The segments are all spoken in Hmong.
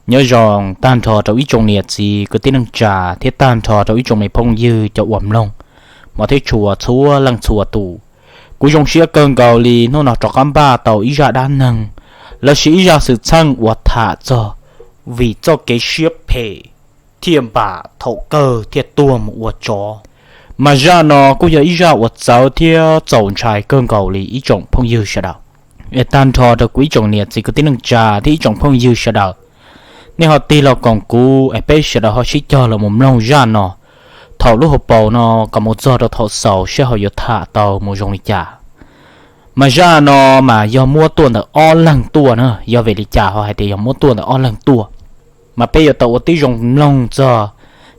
Nyob zoo tag nrho rau ib tsoom niam txiv kwv tij neej tsa thiab tag nrho rau ib tsoom me phooj ywg cov uas mloog hmov thiab tshua txhua leej txhua tus. Kuv zoo siab kawg nkaus li hnub no rov qab npaj tau ib zaj dab neeg lossis ib zaj xwm txheej uas tham txog vim txoj kev siab phem thiaj npam thaum kawg thiaj tuag mus ua tsov. Mas zaj no kuj yog ib zaj uas txawv thiab txaus ntshai kawg nkaus li ib tsoom phooj ywg sawv daws. Es tag nrho rau kuv ib tsoom niam txiv kwv tij neej tsa thiab ib tsoom phooj ywg sawv daws, nej ho tig los koom kuv es peb sawv daws ho sib cog los mus mloog zaj no thaum lub hauv paus no kom mus txog rau thaum xaus seb ho yuav tham tau mus zoo li cas. Mas zaj no mas yog muab tuaj ntawm ob leeg tuaj na, yog vim li cas ho hais tias yog muab tuaj ntawm ob leeg tuaj? Mas peb yuav tau ua tib zoo mloog txog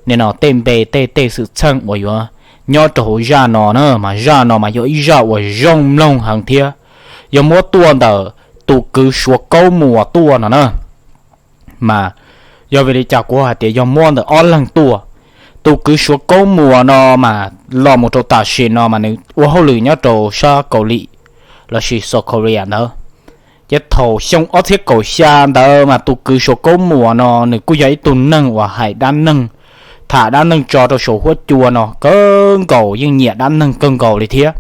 nim no tej npe tej tej xwm txheej uas yuav nyob rau hauv zaj no na, mas zaj no mas yog ib zaj uas zoo mloog heev thiab yog muab tuaj ntawm tus kwv Suav Kaub Muas tuaj no na. Mas yog vim li cas kuv hais tias yog muab ntawm ob leeg tuaj? Tus kwv Suav Kaub Muas no mas los mus rau tam sim no mas nws ua hauj lwm nyob rau sab Kaus Lim lossis South Korea ntawd. Ces thaum xyoo ob txhiab kaum xya ntawd mas tus kwv Suav Kaub Muas no nws kuj yog ib tug neeg uas hais dab neeg, tham dab neeg tso rau saum huab cua no kawg nkaus, yeej nyiam dab neeg kawg nkaus li thiab.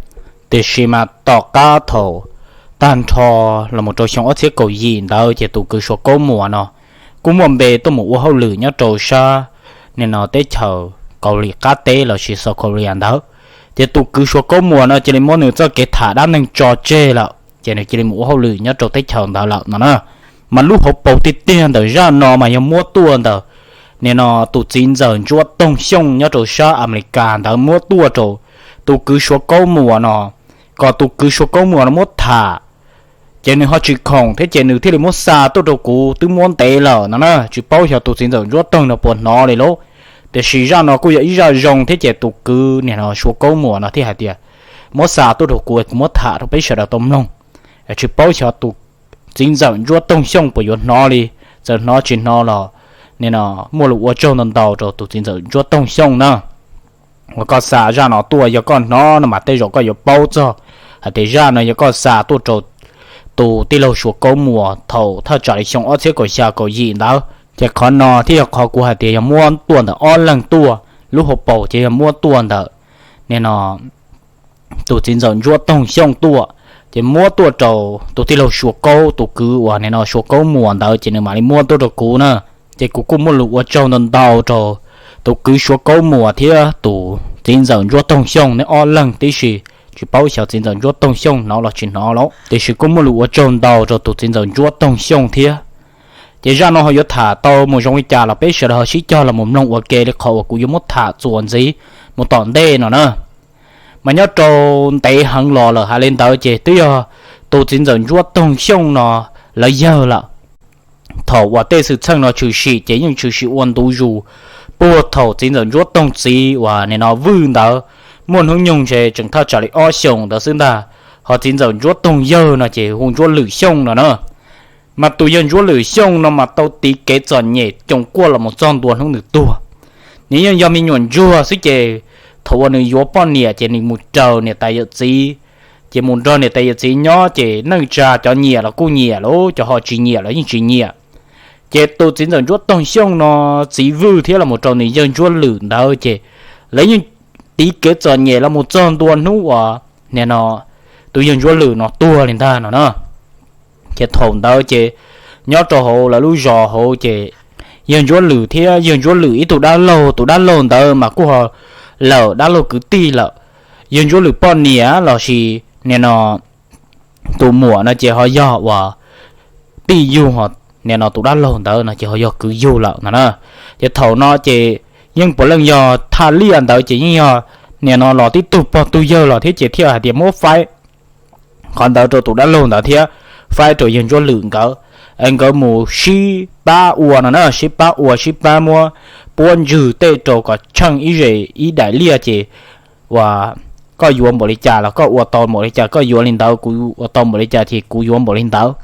Tiam sis mas tom qab thaum tag nrho los mus rau xyoo ob txhiab kaum yim ntawd ces tus kwv Suav Kaub Muas no kuj muaj npe tuaj mus ua hauj lwm nyob rau sab nim no teb chaws Kaus Lim qab teb lossis South Korea ntawd. Ces tus kwv Suav Kaub Muas no cia li muab nws txoj kev tham dab neeg tso tseg lawm ces nws cia li mus ua hauj lwm nyob rau teb chaws ntawd lawm no na. Mas lub hauv paus tiag tiag ntawm zaj no mas yog muab tuaj ntawm nim no tus txiv ntxawm Ntsuab Toog Xyooj nyob rau sab Amelikas ntawd muab tuaj rau tus kwv Suav Kaub Muas no, kom tus kwv Suav Kaub Muas no muab tham. Ces nws ho tsis khoom thiab ces nws thiaj li muab xa tuaj rau kuv, twb muab ntev lawm no na, tsis paub xyov tus txiv ntxawm Ntsuab Toog no puas hnov li lauj. Tiam sis zaj no kuj yog ib zaj zoo thiab ces tus kwv nim no Suav Kaub Muas no thiaj hais tias muab xa tuaj rau kuv es kuv muab tham rau peb sawv daws tau mloog. Tsis paub xyov tus txiv ntxawm Ntsuab Toog Xyooj puas yuav hnov li, txawm hnov tsis hnov los nim no muaj lus ua tsaug ntau ntau rau tus txiv ntxawm Ntsuab Toog Xyooj na. Uas koj xa zaj no tuaj yog koj hnov no mas tej zaum koj yuav paub txog hais tias zaj no yog koj xa tuaj rau tus tij laug Suav Kaub Muas thaum thaj tsam li xyoo ob txhiab kaum xya kaum yim ntawd. Ces qhov no thiaj yog qhov kuv hais tias yog muab tuaj ntawm ob leeg tuaj, lub hauv paus ces yog muab tuaj ntawm nim no tus txiv ntxawm Ntsuab Toog Xyooj tuaj, ces muab tuaj rau tus tij laug Suav Kaub, tus kwv uas nim no Suav Kaub Muas ntawd ces nws mam li muab tuaj rau kuv na. Ces kuv kuj muaj lus ua tsaug ntau ntau rau tus kwv Suav Kaub Muas thiab tus txiv ntxawm Ntsuab Toog Xyooj neb ob leeg tib si. Tsis paub xyov txiv ntxawm Ntsuab Toog Xyooj hnov los tsis hnov lauj, tiam sis kuj muaj lus ua tsaug ntau rau tus txiv ntxawm Ntsuab Toog Xyooj thiab. Ces zaj no ho yuav tham tau mus zoo li cas los peb sawv daws ho sib cog los mus mloog ua ke li qhov uas kuv yuav muab tham txuas ntxiv mus tom ntej no na. Mas nyob rau ntev heev los lawm hais li ntawd ces twb yog tus txiv ntxawm Ntsuab Toog Xyooj no lawv yawg lawm. Thaum uas tej xwm txheej no tshwm sim ces yeej tshwm sim ua ntu zus puag thaum txiv ntxawm Ntsuab Toog txiv uas nim no Vwj ntawd, muaj hnub nyoog ntshe tseem thaj tsam li ob xyoos ntawd xwb ntag. Ho txiv ntxawm Ntsuab Toog yawg no ces hu Ntsuab Lwm Xyooj no na. Mas tus yawg Ntsuab Lwm Xyooj no mas tau tiv kev txom nyem coom kuaj los mus txog ntua hnub nws tuag. Nws yeej yog me nyuam ntsuag xwb ces thaum uas nws yuav poj niam ces nws mus raws niam tais yawm txiv, ces mus nrog niam tais yawm txiv nyob ces neej tsa cov nyiam los kuj nyiam lauj, cov ho tsis nyiam los yeej tsis nyiam. Ces tus txiv ntxawm Ntsuab Toog Xyooj no txiv Vwj thiab los mus rau nws yawg Ntsuab Lwm ntawd ces lawv yeej tiv kev txom nyem los mus txog ntua hnub uas nim no tus yawg Ntsuab Lwm no tuag li ntag no na. Ces thaum ntawd ces nyob rau hauv lawv lub zos hauv ces yawg Ntsuab Lwm thiab yawg Ntsuab Lwm ib tug dab laug, tus dab laug ntawd mas kuj ho lawm dab laug kwv tij lawm. Yawg Ntsuab Lwm poj niam lossis nim no tus muam no ces ho yog uas tij yug, nim no tus dab laug ntawd no ces ho yog kwv yug lawm no na. Ces thaum no ces yeej puav leej yog thaj liaj ntawd ces yeej yog nim no los tib tug pog tug yawg los thiab ces thiaj hais tias muab faib qhov ntawd rau tus dab laug ntawd thiab faib rau yawg Ntsuab Lwm nkawd, es nkawd mus sib pab ua no na, sib pab ua sib pab muab puab ntswg tej rau kom tsheej ib zes ib daim liaj ces uas koj yuav npaum li cas los koj ua tau npaum li cas, koj yuav li ntawd kuv ua tau npaum li cas ces kuv yuav npaum li ntawd.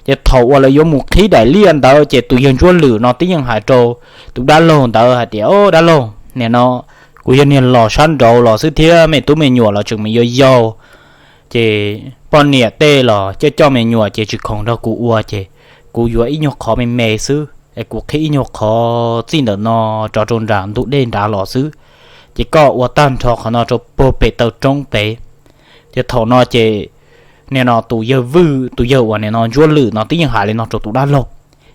Ces thaum uas lawv yuav mus qhib daim liaj ntawd ces tus yawg Ntsuab Lwm no twb yeej hais rau tus dab laug ntawd hais tias, Au dab laug, nim no kuv yog niag los sab nraud los xwb thiab me tub me nyuam los tseem me yau yau, ces poj niam tej los coj coj me nyuam ces tsis khoom nrog kuv ua ces kuv yuav ib nyuag qhov me me xwb. es kuv qhib ib nyuag qhov txij ntawm no rov rau nram ntug dej nrad los xwb, ces koj ua tag nrho qhov no rau puag pem taw roob pem. Ces thaum no ces nim no tus yawg Vwj, tus yawg uas nim no Ntsuab Lwm no twb yeej hais li no rau tus dab laug.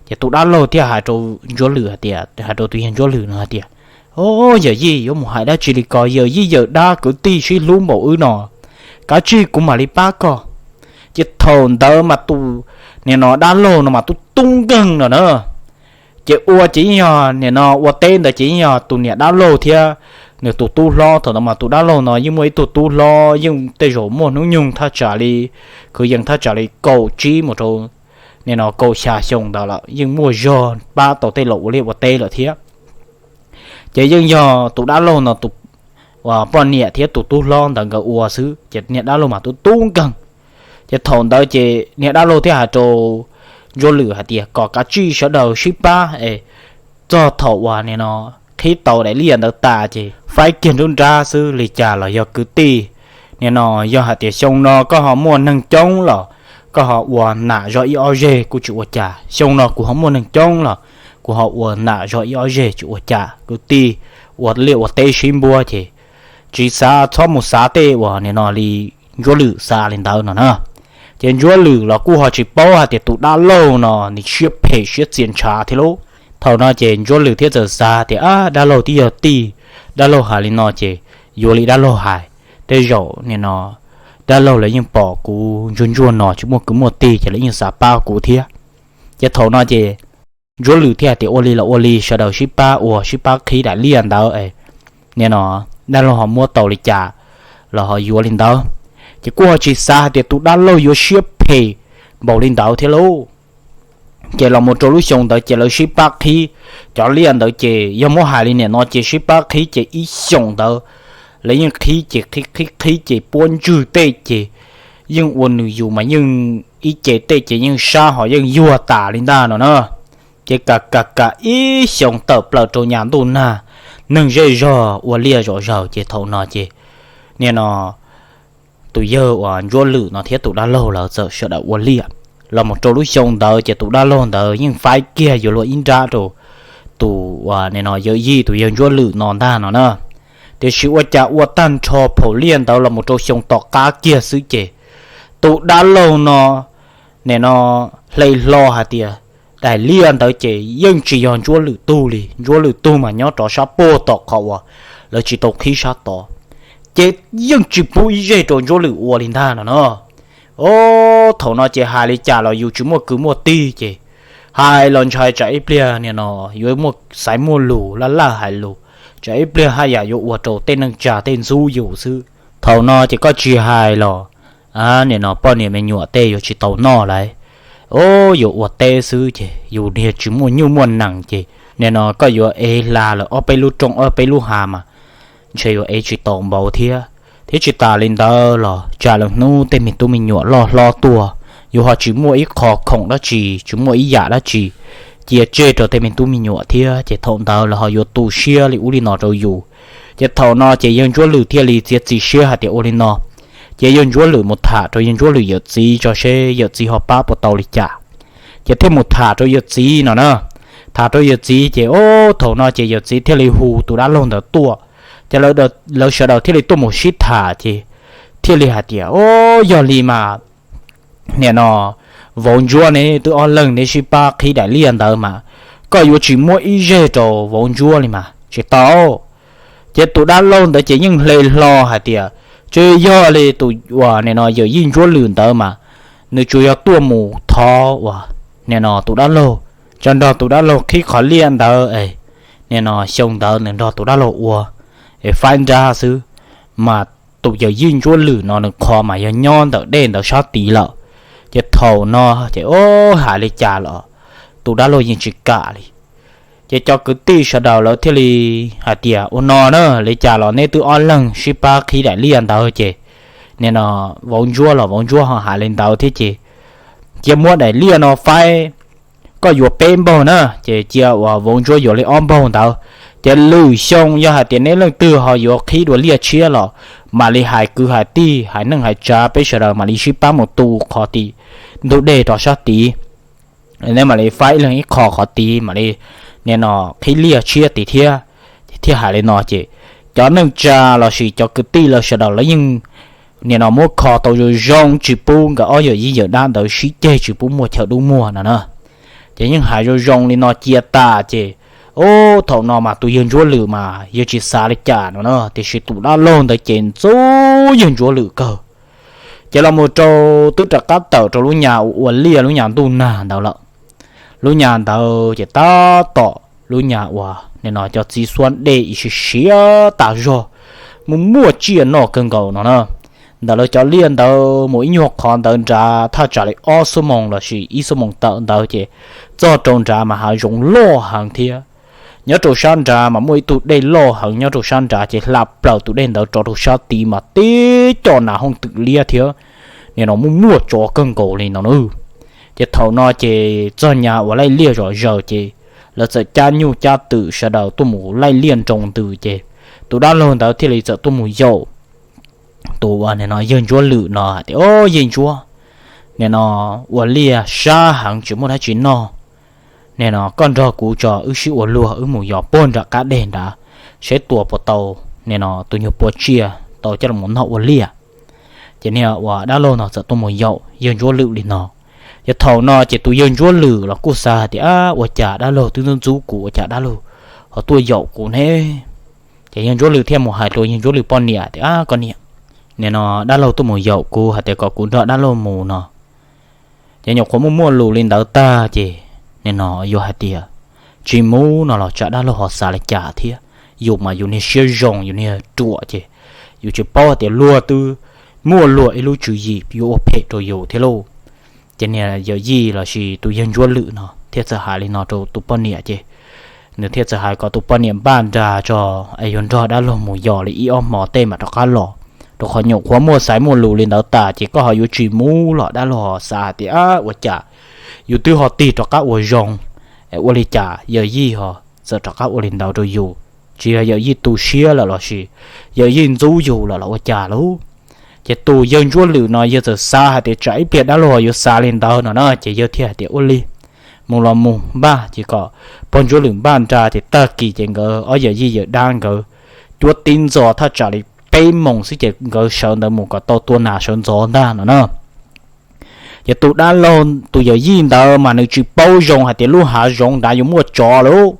Ces tus dab laug thiaj hais rau Ntsuab Lwm hais tias, hais rau tus yawg Ntsuab Lwm no hais tias, O, yawm yij, yuav mus hais dab tsi li ko, yawm yij yawm dab kwv tij sib hlub npaum wb no, kav tsij kuv mam li pab koj. Ces thaum ntawd mas tus nim no dab laug no mas tub tub nkeeg no na. Ces ua ces yeej yog nim no ua teb ntawd ces yeej yog tus niam dab laug thiab nws tus tub hlob. Thaum ntawd mas tus dab laug no yeej muaj ib tug tub hlob, yeej tej zaum muaj hnub nyoog thaj tsam li, kwv yees thaj tsam li kaum tsib mus rau nim no kaum xya xyoo ntawd lawm, yeej muaj zog pab tau tej laus ua liaj ua teb lawm thiab. Ces yeej yog tus dab laug no tus poj niam thiab tus tub hlob ntawd nkawd ua xwb, ces niag dab laug mas tub tub nkeeg. Ces thaum ntawd ces niag dab laug thiaj hais rau Ntsuab Lwm hais tias kom kav tsij sawv daws sib pab es txog thaum uas nim no qhib tau daim liaj ntawd tas ces faib kiag nruab nrab xwb, li cas los yog kwv tij. Nim no yog hais tias xyoo no koj ho muaj neeg coob los koj ho ua nam zog ib ob zeg kuj tsis ua cas, xyoo no kuv ho muaj neeg coob los kuv ho ua nam zog ib ob zeg tsis ua cas, kwv tij ua liaj ua teb sib npuab ces tsis xav, txhob mus xav tej uas nim no li Ntsuab Lwm xav li ntawd no na. Ces Ntsuab Lwm los kuj ho tsis paub hais tias tus dab laug no nws siab phem siab txias ntshav thiab lauj. Thaum no ces Ntsuab Lwm thiaj txawm xav tias, Ab, dab laug twb yog tij, dab laug hais li no ces yuav li dab laug hais, tej zaum nim no dab laug lawv yeej pom kuv ntsuag ntsuag no tsis muaj kwv muaj tij ces lawv yeej xav pab kuv thiab. Ces thaum no ces Ntsuab Lwm thiaj hais tias, Ua li los ua li, sawv daws sib pab ua, sib pab qhib daim liaj ntawd, nim no dab laug ho muab tau li cas los ho yuav li ntawd. Ces kuj ho tsis xav hais tias tus dab laug yuav siab phem npaum li ntawd thiab lauj. Ces los mus rau lub xyoo ntawd ces lawv sib pab qhib cov liaj ntawd ces yog muab hais li nim no ces sib pab qhib ces ib xyoos ntawd lawv yeej qhib ces qhib qhib qhib ces puab ntswg tej ces yeej ua nws yus mas yeej ib ce tej ces yeej sab ho yeej yuag tas li ntag no na. Ces kam kam kam ib xyoos tawm plaws rau nyas ntuj nag, neeg zej zog ua liaj zom zaws ces thaum no ces nim no tus yawg uas Ntsuab Lwm no thiab tus dab laug lawv txawm sawv daws ua liaj. Los mus rau lub xyoo ntawd ces tus dab laug ntawd yeej faib kiag yuav luag ib nrab rau tus uas nim no yawm yij tus yawg Ntsuab Lwm no ntag no na. Tiam sis ua cas ua tag nrho phaum liaj ntawd los mus rau xyoo tom qab kiag xwb ces tus dab laug no nim no hle hlo hais tias daim liaj ntawd ces yeej tsis yog Ntsuab Lwm tug li, Ntsuab Lwm tug mas nyob rov sab puag tom qhov uas lawv tsis tau qhib sab tod, ces yeej tsis pub ib zej rau Ntsuab Lwm ua li ntag no na. O, thaum no ces hais li cas los yus tsis muaj kwv muaj tij ces hais los ntshai tsam ib pliag nim no yuav muaj xaiv muaj lus laj laj hais lus, tsam ib pliag haj yam yuav ua rau tej neeg tsa tej ntxub yus xwb. Thaum no ces koj tsis hais los nim no poj niam me nyuam tej yuav tsis tau noj lauj. O, yuav ua teb xwb ces yus niag tsis muaj nyuj muaj nees ces nim no koj yuav ev hla lawm ob peb lub rooj ob peb lub hav mas ntshe yuav ev tsis tau npaum thiab. Thiab tsis tas li ntawd los tsam lawm hnub tej me tub me nyuam loj hlob tuaj, yus ho tsis muaj ib qho khoom dab tsi, tsis muaj ib yam dab tsi cia tseg rau tej me tub me nyuam thiab, ces thaum ntawd lawv ho yuav tu siab li ub li no rau yus. Ces thaum no ces yawg Ntsuab Lwm thiaj li txiav txim siab hais tias ua li no, ces yawg Ntsuab Lwm mus tham rau yawg Ntsuab Lwm yawm txiv tso seb yawm txiv ho pab puas tau li cas. Ces thiaj mus tham rau yawm txiv no na. Tham rau yawm txiv ces o, thaum no ces yawm txiv thiaj li hu tus dab laug ntawd tuaj. Ces lawv sawv daws thiaj li tuaj mus sib tham ces thiaj li hais tias, O, yog li mas nim no vauv Ntsuab ne twb ob leeg neb sib pab qhib daim liaj ntawd mas koj yuav tsis muab ib zeg rau vauv Ntsuab li mas tsis tau. Ces tus dab laug ntawd ces yeej hle hlo hais tias, Tsis yog li, tus uas nim no yawm yij Ntsuab Lwm ntawd mas nws tsuas yog tuaj mus thov uas nim no tus dab laug, tso nrog tus dab laug qhib qhov liaj ntawd es nim no xyoo ntawd nws nrog tus dab laug ua es faib nrab xwb, mas tus yawm yij Ntsuab Lwm no nws qhov mas yog nyob ntawm dej ntawd sab tid lawm. Ces thaum no ces o, hais li cas los tus dab laug yeej tsis kam li. Ces cov kwv tij sawv daws lawv thiaj li hais tias, Ua no na, li cas los neb twb ob leeg sib pab qhib daim liaj ntawd ces nim no vauv Ntsuab los vauv Ntsuab ho hais li ntawd thiab ces cia muab daim liaj no faib, koj yuav peb npaug na, ces cia uas vauv Ntsuab yuav li ob npaug ntawd. Ces lwm xyoo yog hais tias neb leej twg ho yuav qhib dua liaj tshiab los mam li hais kwv hais tij hais neej hais tsav peb sawv daws mam li sib pab mus tu qhov tim ntug dej rov sab tid. neb mam li faib ib leeg ib qho qhov tid mam li nim no qhib liaj tshiab tid thiab. Ces thiaj hais li no ces cov neej tsa los sis cov kwv tij lawv sawv daws lawv yeej nim no muab kho tau zoo zoo tsis pub nkawd ob yawm yij yawm dab ntawd sib ceg tsis pub muaj chaw dub muag no na. Ces yeej hais zoo zoo li no cia tas ces, o, thaum no mas tus yawg Ntsuab Lwm mas yawg tsis xav li cas no na, tiam sis tus dab laug ntawd ces ntxub yawg Ntsuab Lwm kawg. Ces los mus rau twb rov qab tawm rau lub nyas ua liaj lub nyas ntuj nag ntawd lawm. Lub nyas ntawd ces tab tom lub nyas uas nim no cov txiv xuab dej ib siav siav tas zog, muaj muaj tsiaj noj kawg nkaus no na. Ntawm lawv cov liaj ntawd mus ib nyuag qhov ntawd nrad thaj tsam li ob xuab moos los sis ib xuab moos tawm ntawd ces txog rau nrad mas hav zoov loj heev thiab. Nyob rau sab nrad mas muaj ib tug dej loj heev nyob rau sab nrad ces hla plaws tus dej ntawd rov rau sab tid mas tib co nas hooj twm liab thiab nim no muaj muaj tsov kawg nkaus li no na. Ces thaum no ces txog nyas uas laij liaj zom zaws ces lawv txawm cab nyuj cab twm sawv daws tuaj mus laij liaj nroo ntws ces tus dab laug ntawd thiaj li txawm tuaj mus yaum tus uas nim no yawg Ntsuab Lwm no hais tias, o, yawg Ntsuab, nim no ua liaj sab heev tsis muaj dab tsi noj, nim no koj nrog kuv tso wb sib ua luag wb mus yos puag nram qab deg nrad, seb tua puas tau nim no tus nyuag puav tsiaj tau coj los noj ua liaj. Ces niag uas dab laug no txawm tuaj mus yaum yawg Ntsuab Lwm li no. Ces thaum no ces tus yawg Ntsuab Lwm los kuj xav hais tias, ua cas dab laug twb ntxub ntxub kuv ua cas dab laug ho tuaj yaum kuv ne? Ces yawg Ntsuab Lwm thiaj mus hais rau yawg Ntsuab Lwm poj niam tias, koj niam, nim no dab laug tuaj mus yaum kuv hais tias kom kuv nrog dab laug mus no. Ces nyuam qhuav muaj muaj lus li ntawd tag ces nim no yuav hais tias tsis mus no los tsam dab laug ho xav li cas thiab. Yus mas yus niag siab zoo yus niag ruam ces yus tsis paub hais tias luag twb muaj luag ib lub tswv yim yuav ua phem rau yus thiab lauj. Ces niag yawm yij los sis tus yawg Ntsuab Lwm no thiaj txawm hais li no rau tus poj niam ces nws thiaj txawm hais kom tus poj niam npaj nra tso es yuav nrog dab laug mus yos li ib ob hmo tej mam rov qab los, rau qhov nyuam qhuav muaj xaiv muaj lus li ntawd tas ces koj ho yuav tsis mus los dab laug ho xav hais tias ua cas yus twb ho tig rov qab ua zoo, ua li cas yawm yij ho txawm rov qab ua li ntawd rau yus. Tsis yog yawm yij tu siab lawm los sis yawm yij ntxub yus lawm los ua cas lauj? Ces tus yawg Ntsuab Lwm no yawg txawm xav hais tias tsam ib pliag dab laug ho yuav xav li ntawd no na ces yawg thiaj hais tias ua li mus los mus npaj ces kom pog Ntsuab Lwm npaj nra ces tag kis ces nkawd ob yawm yij yawm dab nkawd cuab tib ntxo thaj tsam li peb moos xwb ces nkawd sawv ntawd mus kom tau tua nas sawv ntxov ntag no na. Ces tus dab laug tus yawm yij ntawd mas nws tsis paub zoo hais tias lub hav zoov nrad yuav muaj tsov lauj,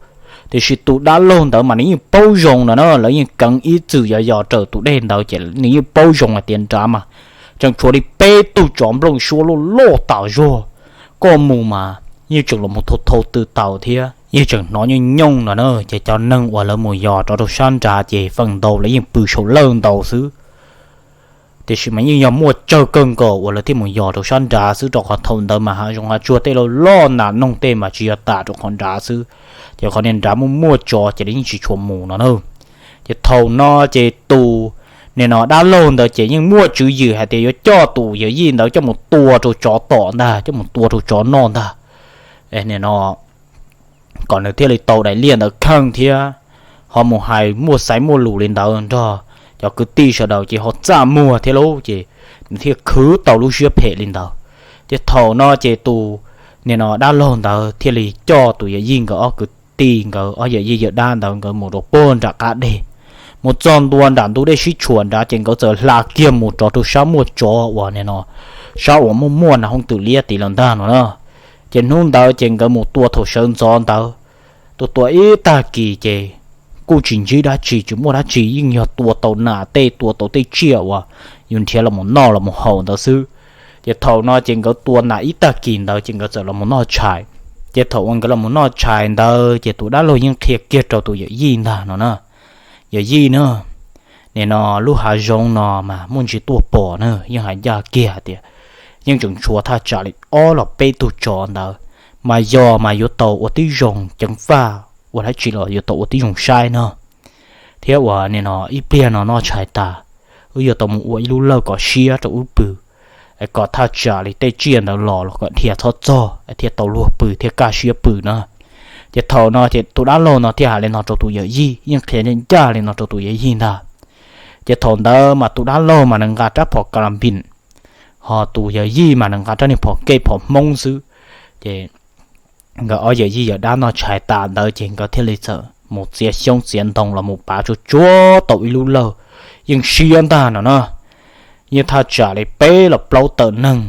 tiam sis tus dab laug ntawd mas nws yeej paub zoo no na, lawv yeej keev ib txwm yos yos raws tus dej ntawd ces nws yeej paub zoo hais tias nrad mas tseem tshuav li peb tug tsov nplooj suab loj loj tas zog. Koj mus mas yeej tseem los mus thau thau tw taus thiab yeej tseem hnov nyooj nyooj no na. Ces cov neeg uas lawv mus yos rov rau sab nrad ces feem ntau lawv yeej pw saum lawj ntau xwb. Tiam sis mas yeej yog muaj tsawg kawg nkaus uas lawv thiaj mus yos rau sab nrad xwb, rau qhov thaum ntawd mas hav zoov hav tsuag tej loj loj nas noog tej mas tsis yog tas rau qhov nrad xwb. Ces qhov niag nrad muaj muaj tsov ces lawv yeej tsis tshua mus no na. Ces thaum no ces tus nim no dab laug ntawd ces yeej muaj tswv yim hais tias yuav coj tus yawm yij ntawd coj mus tua rau tsov tom ntag, coj mus tua rau tsov noj ntag. Nim no kom nws thiaj li tau daim liaj ntawd kheej thiab ho mus hais muaj xaiv muaj lus li ntawd nrog cov kwv tij sawv daws ces ho txaj muag thiab lauj, ces nws thiaj khwv tau lub siab phem li ntawd. Ces thaum no ces tus nim no dab laug ntawd thiaj li coj tus yawm yij nkawd ob kwv tij, nkawd ob yawm yij yawm dab ntawd nkawd mus rau puag nram qab deg. Mus txog ntua nram ntug dej sib tshuam nrad ces nkawd txawm hla kiag mus rov rau sab muaj tsov uas nim no sab uas muaj muaj nas hooj twm liab tid lawm ntag no na. Ces hnub ntawd ces nkawd mus tua thaum sawv ntxov ntawd, tua tua ib tag kis ces kuj tsis ntsib dab tsi, tsis muaj dab tsi, yeej yog tua tau nas tej, tua tau tej tsiaj uas yus nrhiav los mus noj los mus haus ntawd xwb. Ces thaum no ces nkawd tua nas ib tag kis ntawd ces nkawd txawm los mus noj tshais. Ces thaum uas nkawd los mus noj tshais ntawd ces tus dab laug yeej qhia kiag rau tus yawm yij ntag no na, yawm yij na, nim no lub hav zoov no mas muaj ntsis tuaj pom na, yeej hais ncaj kiag tias yeej tseem tshuav thaj tsam li ob los peb tug tsov ntawd, mas yog mas yuav tau ua tib zoo ceev faj ua dab tsi los yuav tau ua tib zoo saib no, thiab uas nim no ib pliag no noj tshais tas, wb yuav tau mus ua ib lub lawj kom siab rau wb pw, kom thaj tsam li tej tsiaj ntawd los los kom dhia txhob txog thiaj tau luag pw thiaj kaj siab pw na. Ces thaum no ces tus dab laug no thiaj hais li no rau tus yawm yij, yeej qhia ncaj li no rau tus yawm yij ntag. Ces thaum ntawd mas tus dab laug mas nws nqa rab phom ka la npis, ho tus yawm yij mas nws nqa rab niag phom kej phom hmoob xwb. Ces nkawd ob yawm yij yawm dab noj tshais tas ntawd ces nkawd thiaj li txawm mus txiav xyoob txiav ntoo los mus pav tsuag tsuag tau ib lub lawj, yeej siab ntag no na. Yeej thaj tsam li peb los plaub tawm neeg,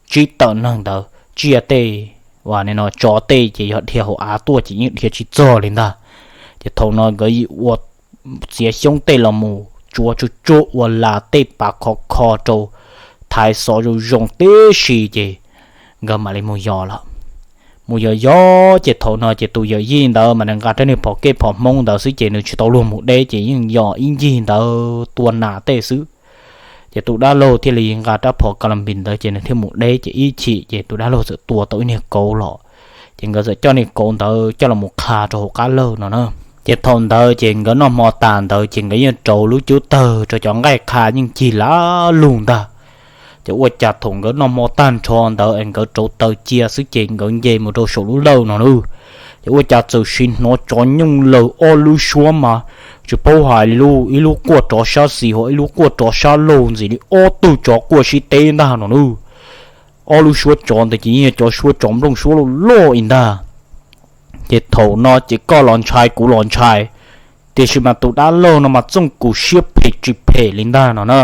tsib tawm neeg ntawd tsiaj tej, uas nim no tsov tej ces yog dhia hauv av tuaj ces yeej dhia tsis txog li ntag. Ces thaum no nkawd ua txiav xyoob tej los mus tsuav tsuag tsuag ua las tej pav khov kho rau, thaiv xov zoo zoo tib si ces nkawd mam li mus yos lawm. Mus yos yos ces thaum no ces tus yawm yij ntawd mas nws nqa rab niag phom kej phom hmoob ntawd xwb ces nws tsis tau luag mus deb ces yeej yos ib ncig ntawd tua nas tej xwb. Ces tus dab laug thiaj li nqa rab phom ka la npis ntawd ces nws thiaj mus deb ces ib chim ces tus dab laug txawm tua tau ib niag kauv los. Ces nkawd txawm coj niag kauv ntawd coj los mus qha rau hauv qab lawj no na. Ces thaum ntawd ces nkawd noj hmo tas ntawd ces nkawd yeej rauv lub cub tawg rau cov nqaij qha yeej cig lav lug ntag. Ces ua cas thaum nkawd noj hmo tag nrho ntawd es nkawd rauv taws cia xwb ces nkawd nce mus rau saum lub lawj no na. Ces ua cas txawm sim hnov tsov nyooj laws ob lub suab mas tsis paub hais li lub, ib lub quaj rov sab xis hos ib lub quaj rov sab laug ntxim li ob tug tsov quaj sib teb ntag no na. Ob lub suab tsov ntawd ces yeej yog cov suab tsov nplooj suab loj loj ib ntag. Ces thaum no ces koj los ntshai kuv los ntshai, tiam sis mas tus dab laug no mas txooj kum siab phem tsis phem li ntag no na.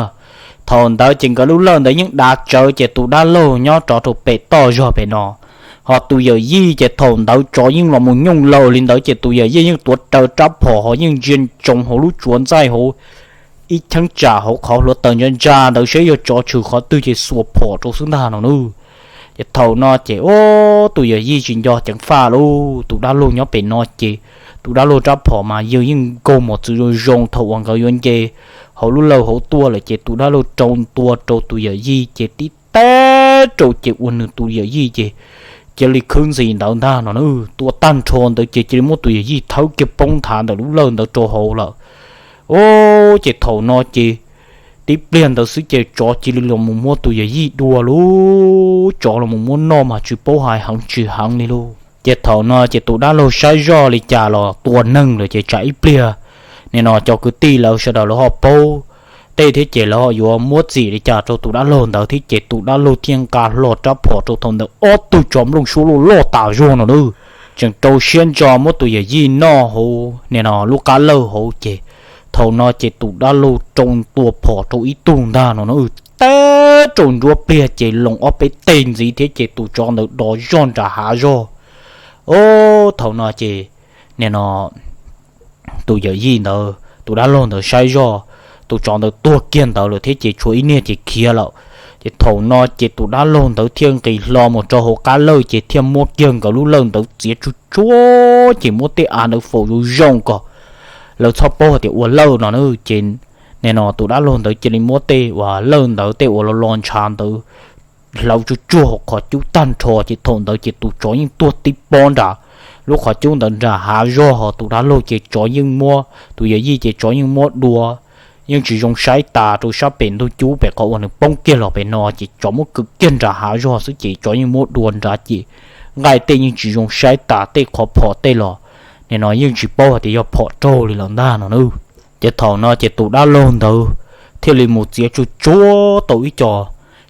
Thaum ntawd ces nkawd lub lawj ntawd yeej dav tsawv ces tus dab laug nyob rov rau pem toj zog pem no, ho tus yawm yij ces thaum ntawd tsov yeej los mus nyooj laws li ntawd ces tus yawm yij yeej tuav raws rab phom ho yeej ntsia ntsoov hauv lub tsuav ntxaij hauv ib cheeb tsam hauv qhov hluav taws ntsa ntsa ntawd saib yog tsov tshwm qhov twg ces xuas phom rau xwb ntag no na. Ces thaum no ces tus yawm yij tsis nco ceev faj lauj, tus dab laug nyob pem no ces tus dab laug rab phom mas yawg yeej nkaug mos txwv zoo zoo thaum uas nkawd yuav nce hauv lub lawj hauv tuaj lawm ces tus dab laug rau ntua rau tus yawm yij ces tib teb rau ces ua nws tus yawm yij ces cia li khwb ntxis ntawd ntag no na. Tua tag nrho ntawd ces cia li muab tus yawm yij thawb kiag poob nthav ntawm lub lawj ntawd rau hauv lawm. Ces thaum no ces tib pliag ntawd xwb ces tsov cia li los mus muab tus yawm yij dua lauj, tsov los mus muab noj mas tsis paub hais heev tsis heev li lauj. Ces thaum no ces tus dab laug saib zoj li cas los tua neeg lawm ces tsam ib pliag nim no cov kwv tij lawv sawv daws lawv ho paub tej thiab ces lawv ho yuav muab txim li cas rau tus dab laug ntawd thiab ces tus dab laug thiaj nqa hlo rab phom rau thaum ntawd ob tug tsov nplooj suab loj loj tas zog no na, tseem rau siab ntso muab tus yawm yij noj hauv nim no lub qab lawj hauv ces thaum no ces tus dab laug rau tua phom rau ib tug ntag no na, teb rau nruab pliag ces loos ob peb teg ntxiv thiab ces tus tsov ntawd dov zog nram hav zog. Thaum no ces nim no tus yawm yij ntawd, tus dab laug ntawd saib zoj, tus tsov ntawd tuag kiag ntawd lawm thiab ces tshuav ib niag ces khiav lawm. Ces thaum no ces tus dab laug ntawd thiaj nqis hlo mus rau hauv qab lawj ces thiaj muab kiag nkawd lub lawj ntawd txiav tsuag tsuag ces muab tej av ntawd faus zoo zoo kom lawv txhob paub hais tias ua lawj no na. Ces nim no tus dab laug ntawd cia li muab tej uas lawj ntawd tej uas los los ntshav ntawd hlawv tsuag tsuag hauv qhov cub tag nrho ces thaum ntawd ces tus tsov yeej tuag tib pob nram lub qhov cub ntawd nram hav zog ho tus dab laug ces tsov yeej muab, tus yawm yij ces tsov yeej muab dua, yeej tsis zoo saib tas rau sab pem ntug cub pem qhov uas nws poob kiag los pem no ces tsov muab kwv kiag nram hav zog xwb ces tsov yeej muab dua nrad ces nqaij tej yeej tsis zoo saib tas tej qhov phom tej los nim no yeej tsis paub hais tias yog phom raug li lawm ntag no na. Ces thaum no ces tus dab laug ntawd thiaj li mus txiav tsuag tsuag tau ib co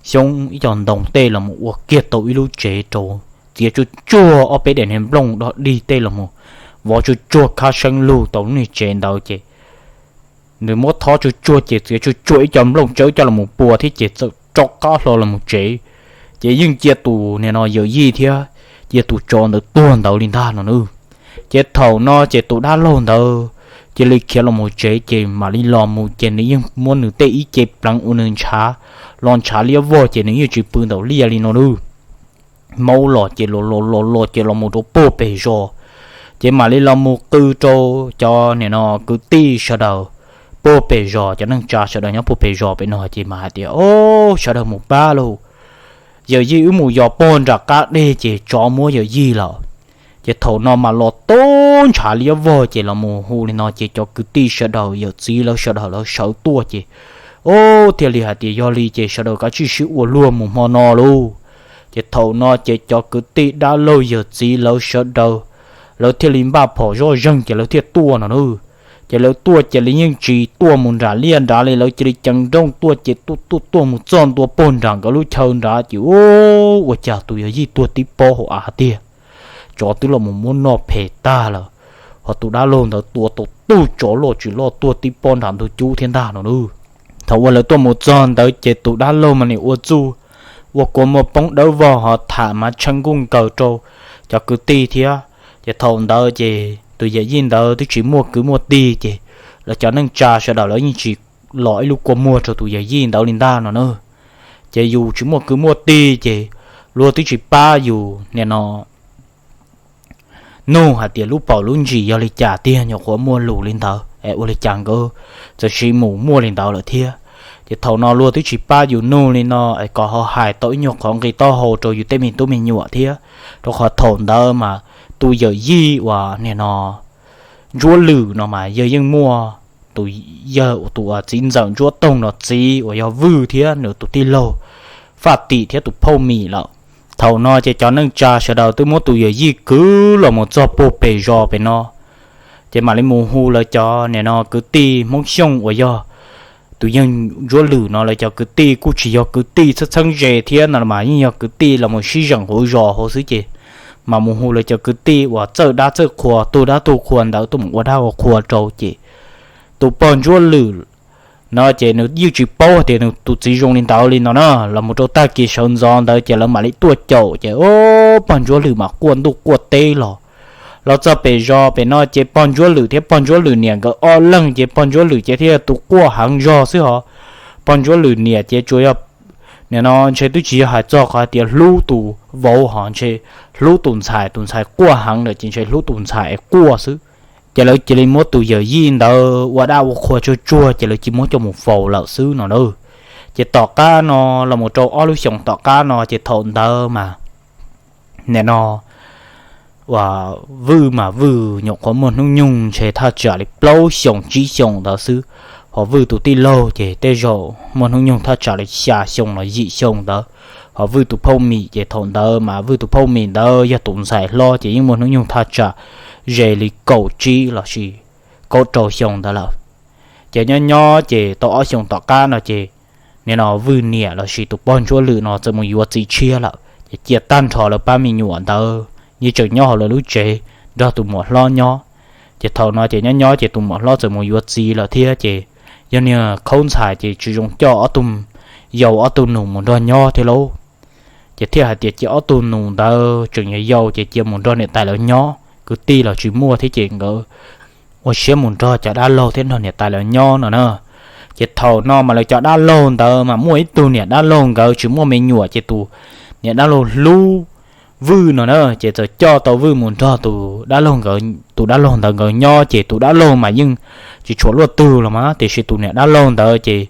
xyoob ib co ntoo tej los mus ua kiag tau ib lub tsev rau, txiav tsuag tsuag ob peb daim niag nplooj dog dig tej los mus vov tsuag tsuag khab seeb lug tau lub niag tsev ntawd ces nws muab thob tsuag tsuag ces txiav tsuag tsuag ib co nplooj tsawb coj los mus pua thiab ces txawm rov qab hlo los mus tsev. Ces yeej cia tus nim no yawm yij thiab cia tus tsov ntawd tuag ntawd li ntag no na. Ces thaum no ces tus dab laug ntawd cia li khiav los mus tsev ces mam li los mus ces nws yeej muab nws tej ib ce pleev ua nws ntshav, los ntshav liab vog ces nws yeej tsis pw ntawm liaj li no na. Maub los ces los los los los ces los mus rau puag pem zos, ces mam li los mus qw rau cov nim no kwv tij sawv daws puag pem zos, cov neej tsa sawv daws nyob puag pem zos pem no ces mam hais tias, O, sawv daws mus pab lauj, yawm yij wb mus yos puag nram qab deg ces tsov muab yawm yij lawm. Ces thaum no mas los tub ntshav liab vog ces los mus hu li no ces cov kwv tij sawv daws yawm txiv lawv sawv daws lawv sawv tuaj ces, o, thiaj li hais tias yog li ces sawv daws kav tsij sib ua luag mus hmo no lauj. Ces thaum no ces cov kwv tij dab laug yawm txiv lawv sawv daws lawv thiaj li npaj phom zoj zeeg ces lawv thiaj tuaj no na. Ces lawv tuaj ces li yeej tsis tuaj mus nram liaj nrad li, lawv cia li ceev nrooj tuaj ces tuaj tuaj tuaj mus txog ntua puag nram nkawd lub chaw nrad ces, u, ua cas tus yawm yij tuag tib pob hauv av tiag. tsov twb los mus muab noj phem tag lawm. Hos tus dab laug ntawd tua tau tug tsov loj tsis loj tuag tib pob nram ntug cub thiab ntag no nawb. Thaum uas lawv tuaj mus txog ntawd ces tus dab laug mas nim ua txuj ua kua muag poob dawb vog hos tham mas tshee nkuj nkaws rau cov kwv tij thiab. Ces thaum ntawd ces tus yawm yij ntawd twb tsis muaj kwv muaj tij ces lawv cov neej tsa sawv daws lawv yeej tsis los ib lub kua muag rau tus yawm yij ntawd li ntag no na. Ces yus tsis muaj kwv muaj tij ces luag twb tsis pab yus nim no nug hais tias lub paum lub ntsis yog li cas tiag, nyuam qhuav muaj lus li ntawd es ua li cas nkawd txawm sim mus muaj li ntawd lawm thiab. Ces thaum no luag twb tsis pab yus nug li no es kom ho hais tau ib nyuag qhov nqi taub hau rau yus tej me tub me nyuam thiab, rau qhov thaum ntawd mas tus yawm yij uas nim no Ntsuab Lwm no mas yog yeej muaj tus, yog tus uas txiv ntxawm Ntsuab Toog no txiv uas yog Vwj thiab nws tus tij laug Faj Tim thiab tus phauj Mim lawm. Thaum no ces cov neej tsa sawv daws twb muab tus yawm yij kwv los mus txog puag pem zos pem no, ces mam li mus hu lawv cov nim no kwv tij Hmoob Xyooj uas yog tus yawg Ntsuab Lwm no lawv cov kwv tij kuj tsis yog kwv tij txheeb txheeb ze thiab no mas yeej yog kwv tij los mus sib zeem hauv zos hauv xwb ces mam mus hu lawv cov kwv tij uas txawj dab txawj qhua, tug dab tug qhua ntawd tuaj mus ua dab ua qhua rau ces tus pog Ntsuab Lwm no ces nws yeej tsis paub hais tias nws tus txiv zoo li ntawd li no na. Los mus rau tag kis sawv ntxov ntawd ces lawv mam li tuaj caum ces o, pog Ntsuab Lwm mas quaj ntuj quaj teb los. Los txog pem zos pem no ces pog Ntsuab Lwm thiab pog Ntsuab Lwm niam nkawd ob leeg ces pog Ntsuab Lwm ces thiaj tus quaj heev zog xwb hos. Pog Ntsuab Lwm niam ces tsuas yog nim no ntshe twb tsis yog hais txog qhov hais tias hlub tus vauv hos ntshe hlub tus ntxhais, tus ntxhais quaj heev lawm ces ntshe hlub tus ntxhais es quaj xwb. Ces lawv cia li muab tus yawm yij ntawd ua dab ua qhua tsuag tsuag ces lawv cia muab coj mus faus lawm xwb no na. Ces tom qab no los mus rau ob lub xyoos tom qab no ces thaum ntawd mas nim no uas Vwj mas Vwj nyuam qhuav muaj hnub nyoog ntshe thaj tsam li plaub xyoos tsib xyoos ntawd xwb, hos Vwj tus tij laug ces tej zaum muaj hnub nyoog thaj tsam li xya xyoo los yim xyoo ntawd. Hos Vwj tus phauj Mim ces thaum ntawd mas Vwj tus phauj Mim ntawd yog tus ntxhais hlob ces yeej muaj hnub nyoog thaj tsam ze li kaum tsib los sis kaum rau xyoo ntawd lawm. Ces nyob nyob ces tau ob xyoos tom qab no ces nim no Vwj niam los sis tus pog Ntsuab Lwm no txawm mus yuav txiv tshiab lawm ces cia tag nrho lawv pab me nyuam ntawd yeej tseem nyob hauv lawv lub tsev nrog tus muam hlob nyob. Ces thaum no ces nyob nyob ces tus muam hlob txawm mus yuav txiv lawm thiab ces yog niag khaub ntxhais ces tsis zoo coj ob tug yau ob tug nus mus nrog nyob thiab lauj. Ces thiaj hais tias cia ob tug nus ntawd tseem yau yau ces cia mus nrog niam tais lawv nyob, kwv tij los tsis muaj thiab ces nkawd ua siab mus nrog cov dab laug thiab nrog niam tais lawv nyob no na. Ces thaum no mas lawv cov dab laug ntawd mas muaj ib tug niam dab laug nkawd tsis muaj me nyuam ces tus niam dab laug hlub Vwj no na ces txawm coj tau Vwj mus nrog tus dab laug nkawd, tus dab laug ntawd nkawd nyob ces tus dab laug mas yeej tsis tshuav luaj twg los mas tiam sis tus niam dab laug ntawd ces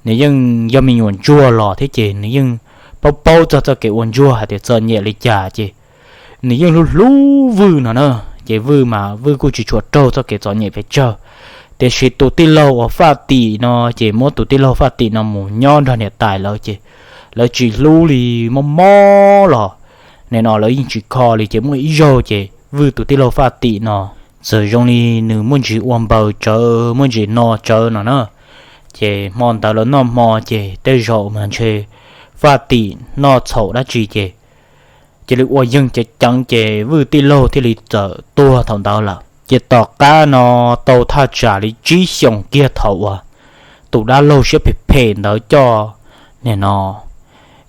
nws yeej yog me nyuam ntsuag los thiab ces nws yeej paub paub txog txoj kev ua ntsuag hais tias txom nyem li cas ces nws yeej hlub hlub Vwj no na. Ces Vwj mas Vwj kuj tsis tshua raug txoj kev txom nyem pes tsawg, tiam sis tus tij laug uas Faj Tim no ces muab tus tij laug Faj Tim no mus nyob nrog niam tais lawv ces lawv tsis hlub li, mob mob los nim no lawv yeej tsis kho li. Ces muaj ib zaug ces Vwj tus tij laug Faj Tim no txawm zoo li nws muaj ntsis ua npaws tsawv, muaj ntsis no tsawv no na. Ces hmo ntawd lawv noj hmo ces tej zaum mas ntshe Faj Tim noj txhaum dab tsi ces cia li ua yeeg ceev ceev ces Vwj tij laug thiaj li txawm tuag thaum ntawd lawm. Ces tom qab no tau thaj tsam li tsib xyoos kiag thaum uas tus dab laug siab phem phem ntawd coj nim no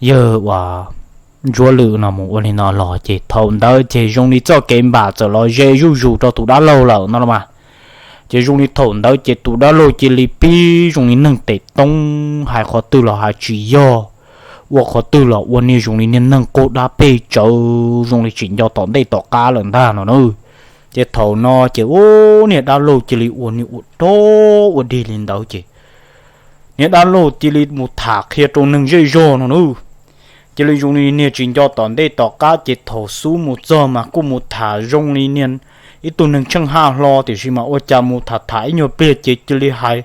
yawg uas Ntsuab Lwm no mus ua li no los ces thaum ntawd ces zoo li txoj kev npam txawm los ze zuj zus rau tus dab laug lawm no los mas. Ces zoo li thaum ntawd ces tus dab laug cia li pib zoo li neeg tes toob, hais qhov twg los hais tsis yog, ua qhov twg los ua niag zoo li niag neeg qaug dab peg tsawv, zoo li tsis nco tom ntej tom qab lawm ntag no na. Ces thaum no ces ub, niag dab laug cia li ua niag ua dog ua dig li ntawd ces niag dab laug cia li mus tham qhia rau neeg zej zog no na. Cia li zoo li niag tsis nco tom ntej tom qab ces thaum xub mus txog mas kuj mus tham zoo li niag ib tug neeg tsheej haj hlo, tiam sis mas ua cas mus tham tham ib nyuag pliag ces cia li hais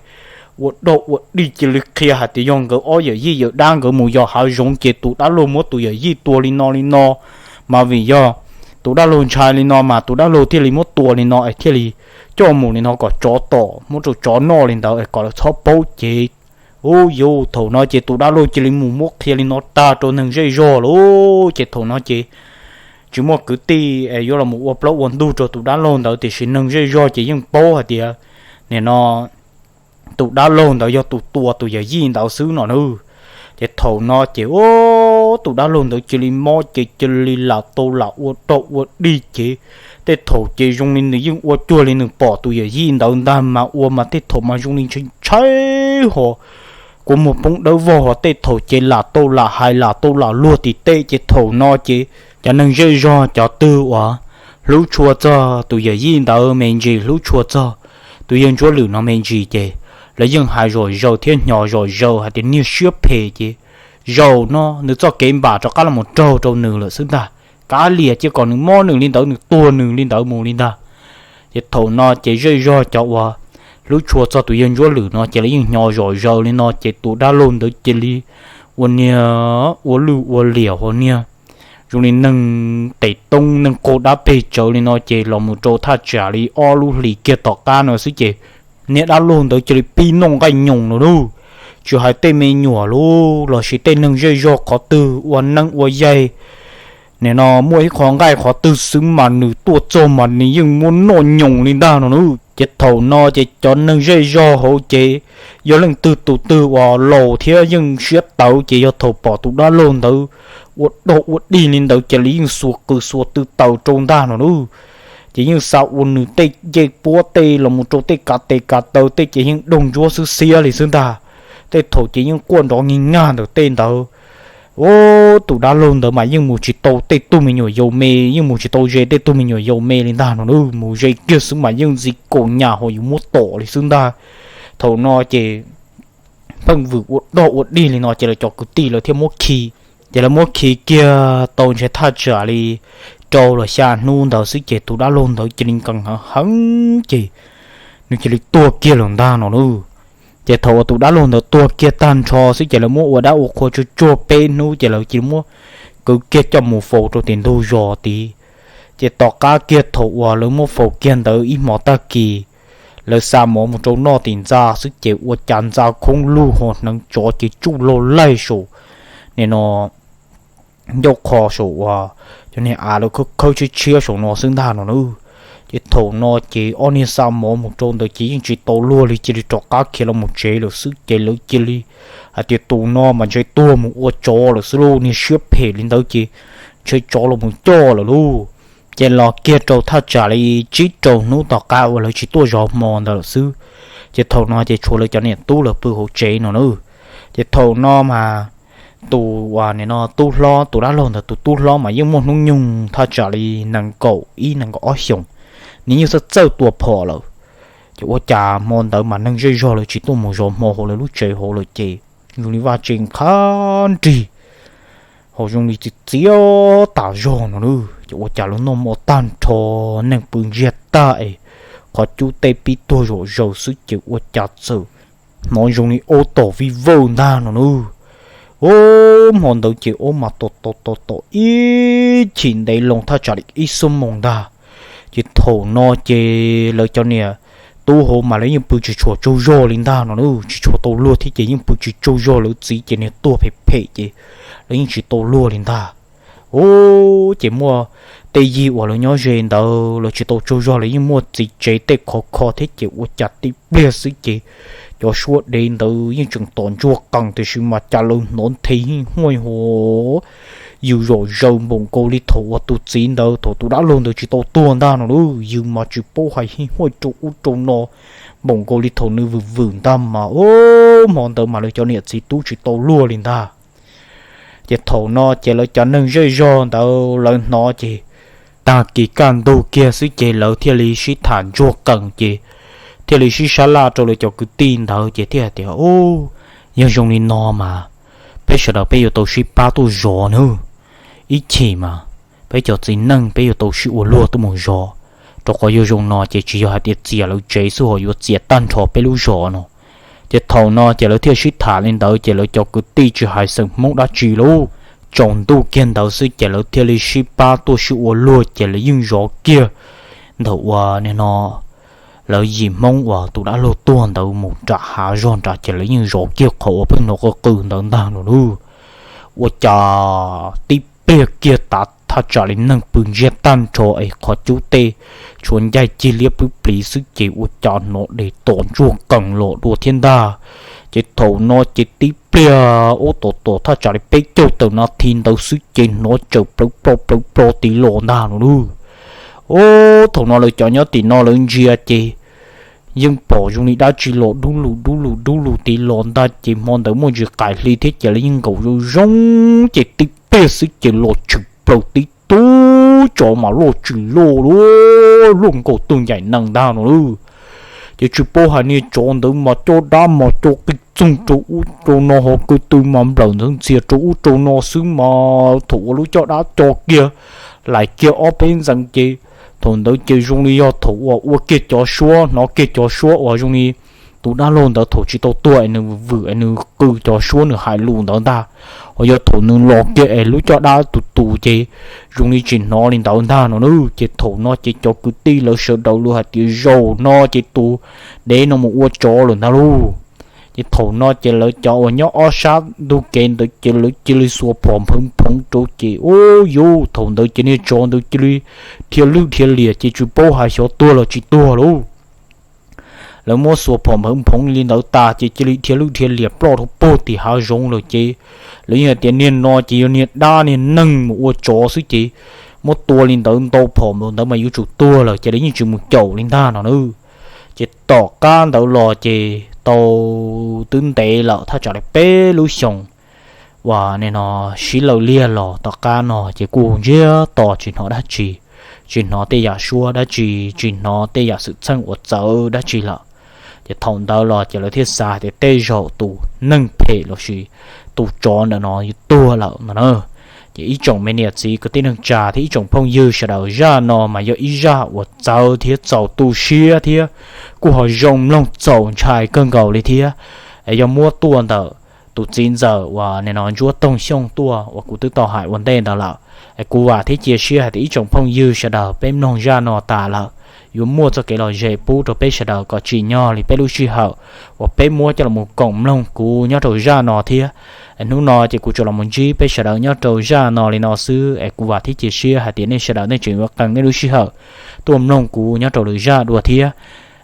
ua dog ua dig, cia li qhia hais tias yog nkawd ob yawm yij yawm dab nkawd mus yos hav zoov ces tus dab laug muab tus yawm yij tua li no li no, mas vim yog tus dab laug ntshai li no mas tus dab laug thiaj li muab tua li no es thiaj li coj mus li no kom tsov tom muab rau tsov noj li ntawd es kom lawv txhob paub ces. Ub, yuav thaum no ces tus dab laug cia li mus muab qhia li no tag rau neeg zej zog lauj. Ces thaum no ces tsis muaj kwv tij es yuav los mus ua plaub ua ntug rau tus dab laug ntawd, tiam sis neeg zej zog ces yeej paub hais tias nim no tus dab laug ntawd yog tus tua tus yawm yij ntawd xwb no na. Ces thaum no ces tus dab laug ntawd cia li mob ces cia li lam tau lam ua dog ua dig ces tej thaum ces zoo li nws yeej ua cuag li nws pom tus yawm yij ntawd ntag mas ua mas tej thaum mas zoo li ntshai ntshai ho kua muag poob dawb vog ho tej thaum ces lam tau lam hais lam tau lam luag tim tej. Ces thaum no ces cov neeg zej zog cov twg uas hlub tshua txog tus yawm yij ntawd me ntsis, hlub tshua txog tus yawg Ntsuab Lwm no me ntsis ces lawv yeej hais zom zaws thiab hnyo zom zaws hais tias niag siab phem ces zaum no nws txoj kev npam rov qab los mus raug rau nws lawm xwb ntag. Kav liam cia kom nws mob nws li ntawd, nws tuag nws li ntawd mus li ntag. Ces thaum no ces zej zog cov uas hlub tshua txog tus yawg Ntsuab Lwm no ces lawv yeej hnyo zom zaws li no ces tus dab laug ntawd cia li ua niag ua lwj ua liam ho niag zoo li neeg tes toob neeg qaug dab peg tsawv li no ces los mus rau thaj tsam li ob lub hlis kiag tom qab no xwb ces niag dab laug ntawd cia li pib noj nqaij nyoos no lauj. Tsis hais tej me nyuam lauj lossis tej neeg zej zog qhov twg ua neeb ua yaig, nim no muaj ib qho nqaij qhov twg xwb mas nws tuaj txog mas nws yeej muab noj nyoos li ntag no na. Ces thaum no ces cov neeg zej zog hauv ces yog leej twg tus twg uas laus thiab yeej siab tawv ces yog thaum pom tus dab laug ntawd ua dog ua dig li ntawd ces lawv yeej xuas qws xuas tw taws rau ntag no na. Ces yeej xa ua nws tej ncej puab tej los mus rau tej kav tes kav taw tej ces yeej doog ntsuab xwb xiab li xwb ntag. Tej thaum ces yeej quaj nrov nyig nyag ntawm tej ntawd. Tus dab laug ntawd mas yeej mus tsis tau tej tug me nyuam yaus me, yeej mus tsis tau ze tej tug me nyuam yaus me li ntag no na, mus ze kiag xwb mas yeej ntxi kaum nyam ho yuav muab tom li xwb ntag. Thaum no ces pheej vwm ua dog ua dig li no ces lawv cov kwv tij lawv thiaj muab khi. Ces lawv muab khi kiag tau ntshe thaj tsam li rau los xya hnub ntawd xwb ces tus dab laug ntawd cia li nkees heev heev ces nws cia li tuag kiag lawm ntag no na. Ces thaum uas tus dab laug ntawd tuag kiag tag nrho xwb ces lawv muab ua dab ua qhua tsuag tsuag peb hnub ces lawv cia li muab kwv kiag coj mus faus rau tim ntug zos tid. Ces tom qab kiag thaum uas lawv muab faus kiag ntawd ib hmo tag kis, lawv xa mov mus rau noj tim ntxa xwb ces ua cas ntxa khoob lug ho hneev tsov ces tsuj log laig saum, nim no ncauj qho saum uas cov niag av lawv khawb khawb tshiab tshiab saum no xwb ntag no na. Ces thaum no ces ob niag xa mov mus rau ntawd ces yeej tsis tau luag li, cia li rov qab khiav los mus tsev lawm xwb ces lawv cia li hais tias tus no mas ntshe tuag mus ua tsov lawm xwb lauj, niag siab phem li ntawd ces ntshe tsov los mus coj lawm lauj. Ces los kiag rau thaj tsam li tsib rau hnub tom qab uas lawv tsis tuaj zov hmo ntawd lawm xwb, ces thaum no ces tshuav lawv cov niam tub lawv pw hauv tsev no na. Ces thaum no mas tus uas nim no tub hlob, tus dab laug ntawd tus tub hlob mas yeej muaj hnub nyoog thaj tsam li nees nkaum ib nees nkaum ob xyoos, nws yeej txawj txawj tua phom lawm. Ces ua cas hmo ntawd mas neeg zej zog lawv tsis tuaj mus zov hmo hauv lawv lub tsev hauv lawm ces zoo li vaj tse nqha nrig ho zoo li txiv txiav tas zog no na. Ces ua cas lawv noj hmo tag nrho, neeg pw ntsiag tag es qhov cub tej pib tuag zom zaws xwb ces ua cas txawm hnov zoo li aub tom vij vawj ntag no na. Ub, hmo ntawd ces aub mas tom tom tom tom ib chim ntev loo thaj tsam li ib xuab moos ntag. Ces thaum no ces lawv cov niam tub hauv mas lawv yeej pw tsis tshua tsaug zog li ntag no na, tsis tshua tau luag thiab ces yeej pw tsis tsaug zog, lawv txiv ces niag tuag phem phem ces lawv yeej tsis tau luag li ntag. Ub, ces muaj tej yig uas lawv nyob ze ntawd lawv tsis tau tsaug zog, lawv yeej muaj txiv tsev tej khov kho thiab ces ua cas tib pliag xwb ces cov suab dev ntawd yeej tseem tom ntsuag qees tiam sis mas cas lawv hnov nthe hij huaj ho yws zom zaws npaum nkaus li thaum uas tus txiv ntawd, thaum tus dab laug ntawd tsis tau tuag ntag no lauj, yws mas tsis paub hais hij huaj rau ub rau no npaum nkaus li thaum nws vwm vwm ntag mas. Ub, hmo ntawd mas lawv cov niam txiv tub tsis tau luag li ntag. Ces thaum no ces lawv cov neeg zej zog ntawd lawv hnov ces tag kis kaj ntug kiag xwb ces lawv thiaj li sib tham ntsuag qees ces thiaj li sib sab laj rau lawv cov kwv tij ntawd ces thiaj hais tias, Ub, yog zoo li no mas peb sawv daws peb yuav tau sib pab tuaj zov nawb. Ib chim mas peb cov txiv neej peb yuav tau sib ua luag tuaj mus zov, rau qhov yog zoo no ces tsis yog hais tias txias lawv tsev xwb ho yuav txias tag nrho peb lub zos no. Ces thaum no ces lawv thiaj sib tham li ntawd ces lawv cov kwv tij tsis hais xeem Hmoob dab tsi lauj, tsaus ntuj kiag ntawd xwb ces lawv thiaj li sib pab tuaj sib ua luag ces lawv yeej zov kiag ntawm uas nim no lawv yim Hmoob uas tus dab laug tuag ntawd mus nram hav zog nrad ces lawv yeej zov kiag qhov uas pheej hnov qw qw ntawd ntag no lauj. Ua cas tib pliag kiag tav thaj tsam li neeg pw ntsiag tag nrho es qhov cub tej tshuav ncaig cig liab pwb pliv xwb ces ua cas hnov dej tom ntsuag qees los dua thiab ntag. Ces thaum no ces tib pliag ub tom tom thaj tsam li peb caug tawm nas this ntawd xwb ces hnov tsawm plawv plo plawv plo tiv los ntag no lauj. Ub, thaum no lawv cov nyob tim no lawv ntsia ces yeej pom zoo li dab tsi los dub lug dub lug dub lug tiv los ntag ces hmo ntawd muaj ntsis qaim hli thiab ces lawv yeej nkaum zoo zoo ces tib pliag xwb ces los tshwm plaws tib tug tsov mas loj tshaj loj lauj, luaj nkaus tus ncaim nees ntag no lauj. Ces tsis paub hais niag tsov ntawd mas coj dab mas coj qij txoog rau ub rau no ho ko tw mas nplawm ntxhov ntxhias rau ub rau no xwb mas thaum uas lub caj dab co kiag, laim kiag ob peb ntxeev ces thaum ntawd ces zoo li yog thaum uas ua kiag cov suab, hnov kiag cov suab uas zoo li tus dab laug ntawd thaum tsis tau tuag es nws vwm es nws qw cov suab nws hais lus ntawd ntag, uas yog thaum nws los kiag es lub caj dab tus tus ces zoo li tsis hnov li ntawd ntag no lauj. Ces thaum no ces cov kwv tij lawv sawv daws luag hais tias zaum no ces tus dev no mus ua tsov lawm ntag lauj. Ces thaum no ces lawv cov uas nyob ob sab ntug kev ntawd ces lawv cia li xuas phom nphawv nphoov rau ces ub yuj thaum ntawd ces niag tsov ntawd cia li dhia lwj dhia liam ces tsis paub hais xyov tuag los tsis tuag lauj. Lawv muab xuas phom nphawv nphoov li ntawd tas ces cia li dhia lwj dhia liam ploj rau puag tim hav zoov lawm ces lawv yeej hais tias niag no ces yog niag dab niag neeg mus ua tsov xwb ces muab tua li ntawd ntau phom ntawd mas yuav tsum tuag lawm ces lawv yeej tsis mus caum li ntag no na. Ces tom qab ntawd los ces tau twb ntev lawm thaj tsam li peb lub xyoos uas nim no sib law liag los tom qab no ces kuj ntsiag to tsis hnov dab tsi, tsis hnov tej yam suab dab tsi, tsis hnov tej yam xwm txheej uas txawv dab tsi lawm. Ces thaum ntawd los ces lawv thiaj xav tias tej zaum tus neeg phem lossis tus tsov ntawm no yuav tuag lawm no na. Ces ib tsoom me niam txiv kwv tij neej tsa thiab ib tsoom phooj ywg sawv daws, zaj no mas yog ib zaj uas txawv thiab txaus tu siab thiab kuj ho zoo mloog txaus ntshai kawg nkaus li thiab. Es yog muab tuaj ntawm tus txiv ntxawm uas nim no Ntsuab Toog Xyooj tuaj uas kuv twb tau hais ua ntej ntawd lawm. Es kuv vam thiab cia siab hais tias ib tsoom phooj ywg sawv daws peb mloog zaj no tas lawm yuav muaj txoj kev lom zem pub rau peb sawv daws kom tsim nyog li peb lub sij hawm uas peb muab coj los koom mloog kuv nyob rau zaj no thiab. Es hnub no ces kuv tsuas los ntsib peb sawv daws nyob rau zaj no li no xwb es kuv vam thiab cia siab hais tias nej sawv daws nej tseem yuav qee nej lub sij hawm tuaj mloog kuv nyob rau lwm zaj dua thiab.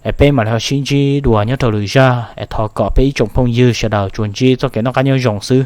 Es peb mam li ho sib ntsib dua nyob rau lwm zaj es thov kom peb ib tsoom phooj ywg sawv daws tsuas ntsib txoj kev noj qab nyob zoo xwb.